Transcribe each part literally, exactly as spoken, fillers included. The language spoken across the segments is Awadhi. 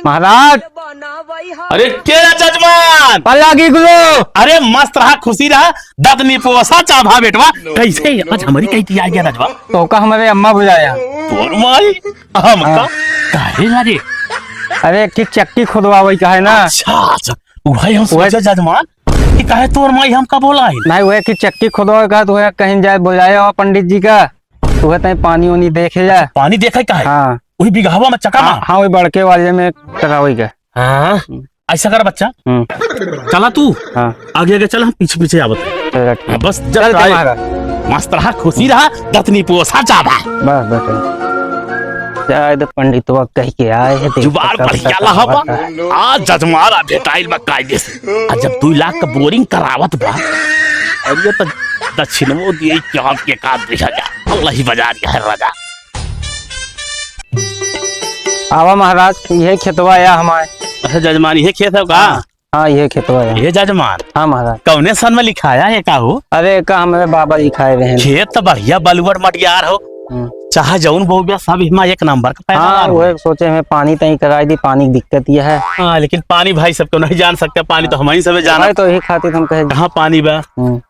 महाराज। अरे के रहा जजमान? पलागी गुलो। अरे मस्त रहा, खुशी रहा, दत निपोसा चाभा बेटवा। कैसे आज हमरी कही आ गया रजवा? तोका हमरे अम्मा बुलाया। तोर माई? हमका? हाँ। काहे ला रे? अरे एक ठे चक्की खुदवावे का है ना। अच्छा, अच्छा। उहै हम उहै सोचे जजमान कि काहे तोर माई हमका बोलाए। नहीं, उहै कि चक्की खुदवावे का, तो उहै कहीं जाए बुलाया हो पंडित जी का। तो उहै तई पानी उनी देखे जाए। पानी देखे का है? हाँ। वही बिगहवा में चका हाँ, मार। हाँ, वही बड़के वाले में चकावे का। हाँ। हम्म। ऐसा कर बच्चा। हम्म। चला तू। हाँ। आगे आगे चल, हम पीछे पीछे आवत हैं। चला ठीक। हाँ, बस जब चल, आए। चल, महाराज। मस्त रहा, खुशी रहा, दत निपोसा चाभा। बस, बस। जाए दे पंडितवा कह के आए हैं, देख जुबान कब बढ़िया तक लहा बा। आवत है। आज जजमारा भेटाइल बा कायदे से। आ जब दू लाख का बोरिंग करावत बा, अरे ये तो दक्षिणवो दिए, चाप के का दिया जा। अल्लाह ही बजा दिया है राजा। आवा महाराज, यह खेतवा या हमारे। अच्छा जजमान, यह खेत है का? हाँ, हाँ, यह खेतवा है। ये जजमान। हाँ महाराज। कौने सन में लिखाया है का हो? अरे, का हमरे बाबा लिखाए रहे हैं। खेत तो बढ़िया बलुअर मटियार हो। हम्म। चाहे जौन बोबिया, सब इमा एक नंबर का पैदावार हाँ, हो। वही सोचे हमें पानी तई कराई दी, पानी की दिक्कत यह है। हाँ, लेकिन पानी भाई सबको नहीं जान सकते, पानी तो हम ही सबे जाना। भाई, तो यही खातिर हम कहे। कहाँ पानी बा? हम्म।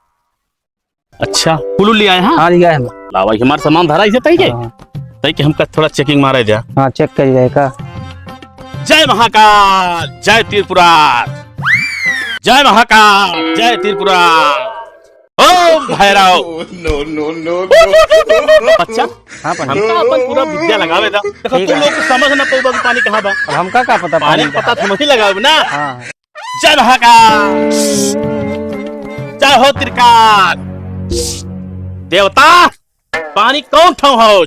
अच्छा, फूल ले आए, हाँ? हाँ, ले आए हम। लावा, ये हमार सामान धरा इसे तई के? हाँ। तई के हमका थोड़ा checking मारा दे। हाँ, check कर जाए का। जय महाकाल, जय त्रिपुरा। जय महाकाल, जय त्रिपुरा। ओम भैरव। No, no, no, no। बच्चा, हाँ, पंडित। हमका अपन पूरा विद्या लगावे दा। देखो, ठीक तू है। लोग समझ ना पाउबा कि पानी कहाँ बा। अब हमका का पता पानी पानी का? पता तो हम ही लगावे ना। हाँ। जय महाकाल, जय हो त्रिकाल। देवता, पानी कौन ठाव हो?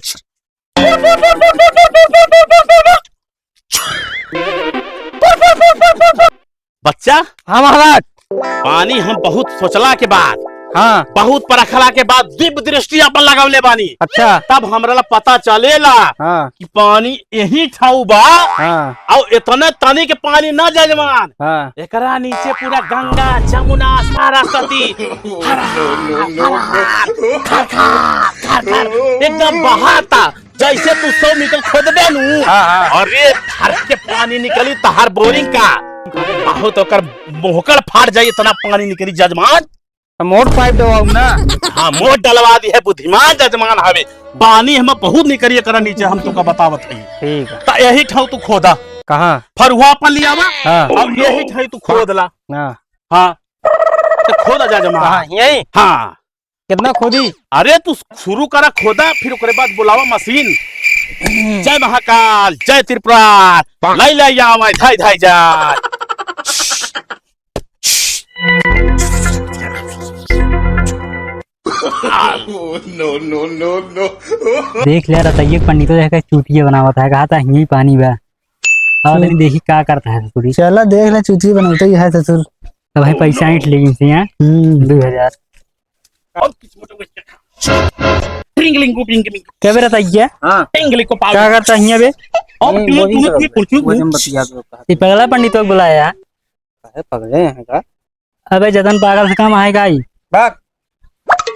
बच्चा। हाँ महाराज। पानी हम बहुत सोचला के बाद, हाँ। बहुत परखला के बाद, दिव्य दृष्टि अपन लगवले बानी। अच्छा। तब हमरा ला पता चलेला हाँ। कि पानी यही ठाऊ बा। हाँ। और इतने तनी के पानी ना जजमान, हाँ। एकरा नीचे पूरा गंगा, जमुना, सरस्वती, हर हर, हर हर, खर खर, खर खर, एकदम बहाता। जैसे तू सौ मीटर खोदबे नू, हाँ, हाँ। अरे धर के पानी निकली तहार बोरिंग का, बहुत ओकर मोहकड़ फाट जाई, इतना पानी निकली जजमान। तो मोट पाइप डलवाऊ ना। हाँ, मोट डलवा दी है, बुद्धिमान जजमान हवे। पानी हम बहुत निकरी एकरा नीचे, हम तोका बतावत हई। ठीक है। त यही ठाऊ तू खोदा। कहाँ? फरुहा अपन लियावा। हाँ। और यही ठाई तू खोद ला। हाँ। हाँ। तो खोदा जजमान। कहाँ? यही? हाँ। कितना खोदी? अरे तू शुरू करा खोदा, फिर ओकरे बाद बुलावा मशीन। जय महाकाल, जय त्रिपुरा, लाई लाई आवा, धाई धाई जा। No, no, no, no। देख ले रतैया, पंडितो देख के चूतिया बनावत है, कहा था यहीं पानी बा। अब तनी देखी का करता है ससुरी। चला देख ले, चूतिया बनावत ही है ससुर। अब भाई पैसा ऐंठ ले इनसे, हैं? हम्म। दो हजार। टिंगलिंग को पिंग पिंग। क्या बे रतैया? हाँ। टिंगलिंग को पागल। क्या करता है यहाँ बे? अब हम्म, क्यों वो भी तू सब कुर्सी वो जम बतिया दो कहा। ये पगला पंडित को बुलाया। अरे पगले हैं का? अबे जतन पागल से कम आएगा ही। बात।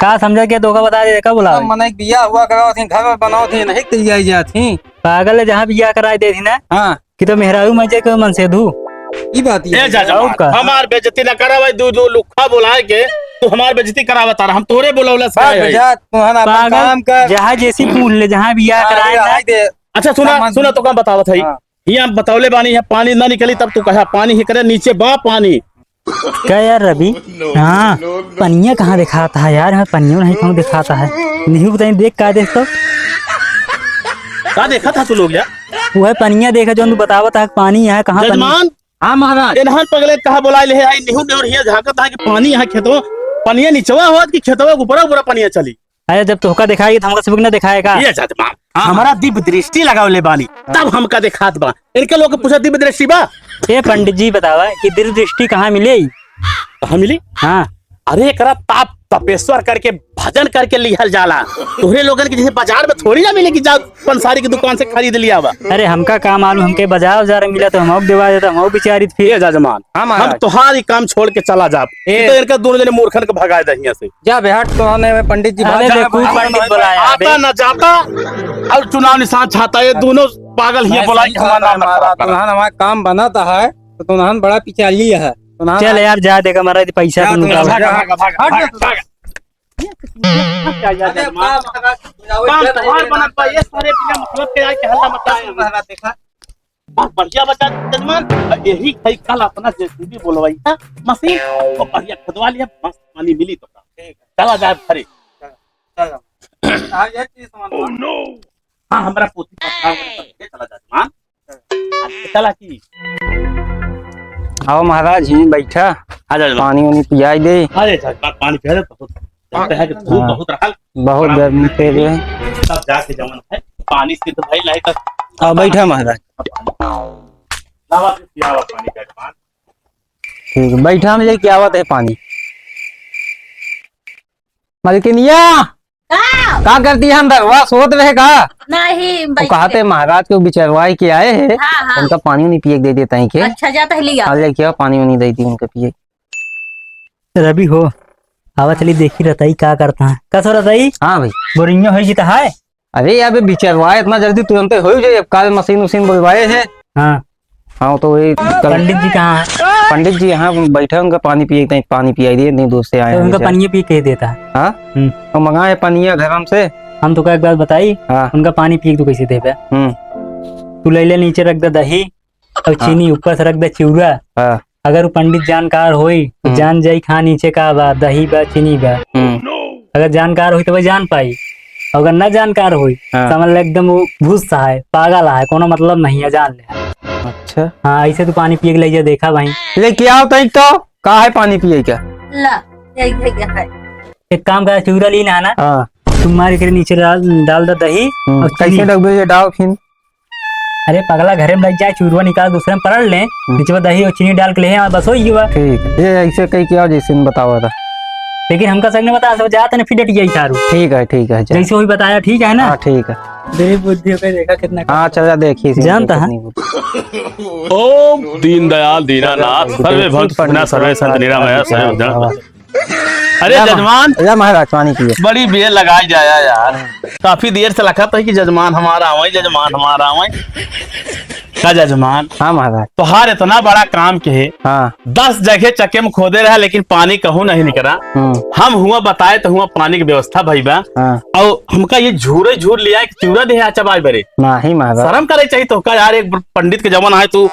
का समझा के धोखा बता दे, का बुलावे? सब मने एक बियाह हुआ कराओ थी, घर वर बनाओ थी, नहीं कही जाई जात थी। पागल है, जहाँ बियाह कराई दे थी ना। हाँ। कि तो मेहरारू मर जाए, कोई मन से धू। ई बात ये ए है। जाजमान, और का? हमार बेइज्जती ना करा भाई, दू दू लुक्खा बुलाए के तू हमार बेइज्जती करावत आ रहा, हम तोरे बुलौला से बात आए हई। बजा, तू हन अपन पागल, काम कर। जहाँ जैसी पूछ ले, जहाँ बियाह हाँ, कराए ये ना। हाय दे। अच्छा सुना, सामान सुना तो काम बतावत हई। हाँ। हियाँ बतौले बानी, हियाँ पानी ना निकली, तब तू कहा पानी ही करे, नीचे बा पानी। क्या यार रवि? हाँ, पनिया कहाँ दिखाता है यार? हमें पनिया नहीं कहूँ दिखाता है। निहू बताइए, देख का देख तो? का देखा था तू लोग यार? वो है पनिया देखा, जो तू बतावा था, पानी यहाँ कहाँ पनिया? जजमान। हाँ महाराज। एनहन पगले कहाँ बोला ले है? आई निहू ने और हिया झांकत है कि पानी यहाँ खेतवा, पनिया निचवा होत कि खेतवा के ऊपरा ऊपरा पनिया चली। अरे, जब तोहका दिखाई, तो हमका सबक ना दिखाए का? ये जजमान, हाँ। हमारा दिव्य दृष्टि लगावले बानी, हाँ। तब हमका दिखात बा। इनके लोग के पूछा, दिव्य दृष्टि बा? ए पंडित जी, बतावा कि दिव्य दृष्टि कहाँ मिले? कहाँ मिली? हाँ। अरे, एकरा ताप तपेश्वर करके, भजन करके लिहल जाला। तोहरे लोगन के जैसे बाजार में थोड़ी ना मिले कि जाओ पंसारी की दुकान से खरीद लिया बा। अरे, हमका का मालूम, हमके बाजार उजार मिला तो हम देवा देता, हम बिचारी फिर। ए जजमान, हाँ महाराज। हम तोहार ही काम छोड़ के चला जाब। ए। तो इनका दोनों जने मूर्खन के भगाए दे हियां से। जा बे हट, तो हने में पंडित जी अरे भाग जा, देखो, भाग जा, पंडित भाग जा। बुलाया, आता बे। ना जाता और चुनाव निशान छाता, ये दोनों पागल ही नहीं, बोला सही कि हमारा कहता है नाम महाराज, खराब करा। तुनहन हमारा काम बनत है, तो तुनहन बड़ा पिचाली है। तुनहन चल यार, जा देगा हमारा, पैसा जा, तो तुनहन निकाल। भाग, भाग, भाग, हट भाग, जा। भाग। अरे, का महाराज, काम तोहार बनत बा, ये सारे बिना मतलब के आके हल्ला मचाए हैं। महाराज, देखा। बहुत बढ़िया बच्चा जजमान, यही खाई कल अपना जेसीबी बोलवाई था, मशीन, तो बढ़िया खुदवा लिया, मस्त पानी मिली तो। ठीक है। चला जाए घरे। चला, चला। हाँ, ये चीज समझ लो। हाँ, हमरा पोती पत्ता वगैरह सब ले चला जा, जजमान। चला की। आओ महाराज, यहीं बैठा। आ जा, जजमान। पानी वानी पियाई दे। अरे जजमान, पानी पिया दे, बहुत, जानते हैं कि धूप हाँ। बहुत रहल। बहुत गर्मी तेज है। तब जाके जवन है, पानी से तो भाई लाए कर। हाँ, बैठा महाराज। लावा, पियावा पानी का जजमान। ठीक है, बैठा, हम लेके आवत है पानी। मलकिनिया, का? का करती है अंदर? वह सोत रहे का? नहीं, वो बैठ कहते के। महाराज के बिचरवाई के आए हैं, हाँ, हाँ। उनका पानी नहीं पिए के दे देता है के? अच्छा, जा पहले आ। हाँ, लेके आओ, पानी वानी दे दी उनका पिए। रवि हो, आवा चली देखी रतई का करता है। का सो रतई? हाँ भाई। बोरिंगो होई जी तो है? अरे यार, बे बिचरवाए इतना जल्दी तुरंते हो ही जाए, अब काल मशीन उशीन बुलवाए हैं। हाँ। हाँ, तो वही कल पंडित जी कहाँ हैं? पंडित जी यहाँ बैठे हैं, उनका पानी पिए, पानी पियाई दिए, नहीं दूर से आए तो हैं उनका बेचारे। पनिया पी के देता है। हाँ? हम्म। और मंगाए पनिया घर हमसे। हम तो का एक बात बताई, हाँ। उनका पानी पी के तू कैसे देबे? हम्म। तू ले ले नीचे रख दे दही, और हाँ। चीनी ऊपर से रख दे चिउरा। हाँ। अगर वो पंडित जानकार होई, तो हम्म। जान जाई कि हाँ, नीचे का बा, दही बा, चीनी बा। हम्म। अगर जानकार होई, तो वह जान पाई। अगर ना जानकार होई, हाँ। समझ ले एकदम वो भूसा है, पागल है, कोनो मतलब नहीं है, जान ले। अच्छा। हाँ, ऐसे तू पानी पिए के ले जा, देखा भाई। लेके आओ तई तो, का है पानी पिए का? ला, यही है, यही है। एक काम कर, चूरा ली ना, ना। हाँ। तू मार के नीचे डाल, डाल दे दही हम्म, और चीनी। कैसे रख दे ये डाल फिर? अरे पगला, घरे में रह जाए, चूरवा निकाल, दूसरे में पलट ले, हम्म। नीचे में दही और चीनी डाल के ले आए, बस हो ही गया। ठीक है, ये ऐसे कही क्या जैसे में बतावा था। लेकिन हमका संग में बता, सब जात ने फिर डट जाई सारू। ठीक है, ठीक है, चल। जैसे वही बताया, ठीक है ना? हाँ, ठीक है। देख बुद्धि पे देखा कितना हाँ, चल जा, देखी इसी जानता कितनी है। बुद्धि। ओम दीनदयाल दीनानाथ सर्वे भक्त सुखिना सर्वे संत निरामया सर्वे भक्त। अरे या मा-, जजमान, या महाराज, पानी पिए। बड़ी बेर लगाई जाया यार, काफी देर से लखत है कि जजमान हमारा आवे, जजमान हमारा आवे। का जजमान? हाँ महाराज। तोहार इतना बड़ा काम के है, हाँ। दस जगह चक्के में खोदे रहा, लेकिन पानी कहूँ नहीं निकला। हम्म। हम हुआ बताए तो हुआ पानी की व्यवस्था भई बा। हाँ। और हमका ये झूरे झूर लिया, एक चूरा दे आ चबाए बरे। नहीं महाराज। शर्म करे चाहिए तो का यार, एक पंडित के जवन आए तू,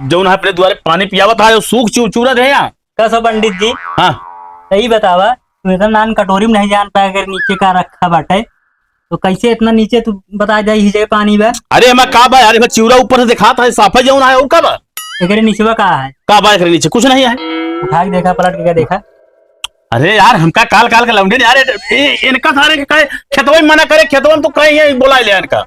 जौन है अपने द्वारे पानी पियावत है, सूख चू-, चूरा दे आ। का सो पंडित जी? हाँ। सही बतावा, तू इतना नान कटोरी में नहीं जान पाया अगर नीचे का रखा बाटे, तो कैसे इतना नीचे तू बता दे, यही जगह पानी बा? अरे, एमा का बा यार, एमा चिउरा ऊपर से दिखात है, साफा जौन है, और का बा? एकरे नीचवा का है? का बा एकरे नीचे? कुछ नहीं है। उठा के देखा, पलट के देखा। अरे यार, हमका काल काल के लौंडे यार, ए, ए, इनका सारे के कहे, खेतवा में मना करे, खेतवा में तो कहीं है, बोला ले इनका।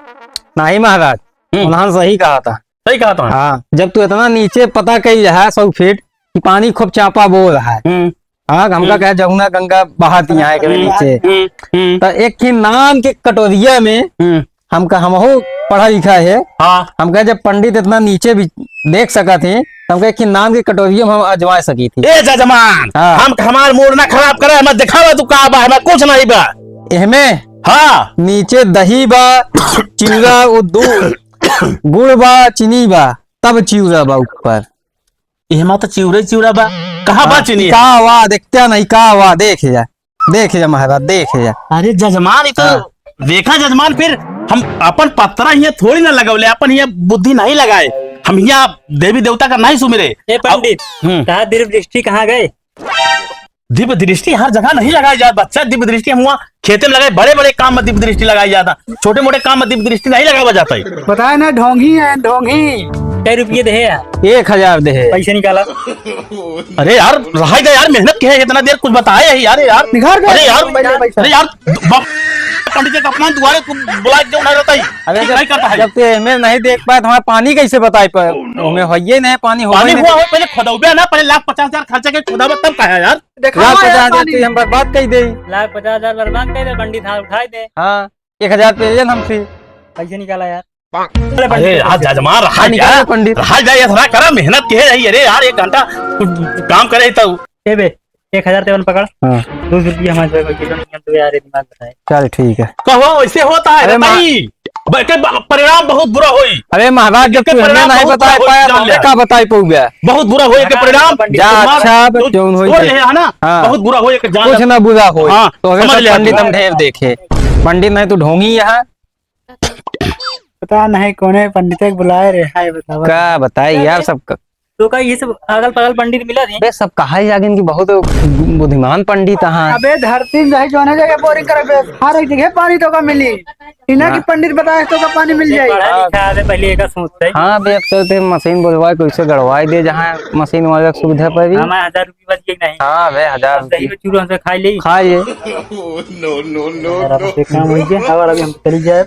नहीं महाराज, हम्म। उन्होंने सही कहा था। सही कहा था। हाँ, जब तू इतना नीचे पता कही रहा सौ फीट कि पानी खूब चापा बोल रहा है। हम्म। हाँ, हमका हम्म। कहे जमुना गंगा बहाती यहाँ के हम्म। नीचे। हम्म। हम्म। तो एक ही नाम के कटोरिया में हम्म। हमका, हमहू पढ़ा लिखा है। हाँ। हमका जब पंडित इतना नीचे भी देख सकत ही, तो हमका एक ही नाम के कटोरिया में हम अजमा सकी थी। ए जजमान, हाँ। हम हमार मूड ना खराब करे, हमें दिखावा तू का बा, हमें कुछ नहीं बा। एहमे हाँ। नीचे दही बा, चिउरा, वो दूध, गुड़ बा, चीनी बा, तब चिउरा बा ऊपर। एहमा तो चिउरे चिउरा बा। कहाँ बा हाँ, चीनी? का वा, देखते नहीं, का वा, देख जा, देख जा महाराज, देख जा। अरे जजमान, ई तो हाँ। देखा जजमान, फिर हम अपन पतरा हियाँ थोड़ी ना लगवले, अपन हियाँ बुद्धि नहीं लगाए, हम हियाँ देवी देवता का नहीं सुमिरे। ए पंडित, अब, हम्म। कहा दिव्य दृष्टि कहाँ गए? दिव्य दृष्टि हर जगह नहीं लगाई जात बच्चा, दिव्य दृष्टि हम हुआ खेते में लगाए, बड़े बड़े काम में दिव्य दृष्टि लगाई जाता, छोटे मोटे काम में दिव्य दृष्टि नहीं लगावा जाता है। बताए ना, ढोंगी है, ढोंगी। कै रुपये दे है यार? एक हजार दे है। पैसे निकाला। अरे यार, रहाई दे यार, मेहनत के है इतना देर, कुछ बताए है यार, यार। निकाल के अरे यार, पहले पैसा। अरे यार, बाप, पंडित जी का अपमान दुआरे को बुला के उठा रहता है। अरे ठीक जब, नहीं करता है। जब तू एहमे नहीं देख पाए तो हमारा पानी कैसे बताए पर? हमें होइए नहीं, पानी होइए पानी नहीं। हुआ हो, पहले खोदौबे ना, पहले लाख पचास हजार खर्चा के खोदाबे तब कहा यार। देखा लाख यार पचास हजार पानी। तू हम बर्बाद कर दे। लाख पचास हजार बर्बाद कर दे, पंडित हाथ उठाए दे। हाँ, एक हजार पे ले हमसे। पैसे निकाला यार। अरे यार, जजमान, रहा निकाल जा, पंडित। रहा जा, ये थोड़ा करा, मेहनत के है, अरे यार, एक घंटा कुछ काम करे तो। ए बे, एक हजार तेवन पकड़। हाँ। दो सौ रुपया हमारे से कोई किलो नहीं है, तो यार, ये दिमाग बताए। चल, ठीक है। कहो, ऐसे होता है, अरे, मा-, बताई। ब-, के ब-, परिणाम बहुत बुरा होई। अरे महाराज, जब एके तू हमें परिणाम नहीं बहुत बुरा बताए होई, पाया, तो जान हमें ले। का बताए पउबे? बहुत बुरा होई एके परिणाम। जा, तू मार, अच्छा, अब तू जौन होई छोड़ दे। ले, है ना? हाँ। बहुत बुरा होई एके, जान कुछ ले। ना बुरा होई। हाँ, तो हमें समझ सब ले पंडित तू। हम ढेर देखे। पंडित नहीं, तू ढोंगी यहाँ। पता नहीं कौने पंडित के बुलाए रहे, हाय बतावा। का बताई यार, सब क- तो का ये सब अगल बगल पंडित मिला थे? बे, सब कहा जागिन कि बहुत बुद्धिमान पंडित हैं। अबे धरती में जाए, जौने जगह बोरिंग करे बे, हर एक जगह पानी तो का मिली। इन्हें हाँ। कि पंडित बताए तो का पानी मिल जाए। पढ़ा लिखा है, पहले एक सोचते हैं। हाँ बे, अब तो ते मशीन बोलवाए, कैसे गड़वाए दे, जहाँ मशीन वाले सुविधा पर भी। हमारे हजार रुपये बच गई नहीं। हाँ बे, हजार अब दही रुपये। में चूरन से खाई ली। खा लिए। No, no, no, यार, अब no। से काम हो गया, और अभी हम चली जाए।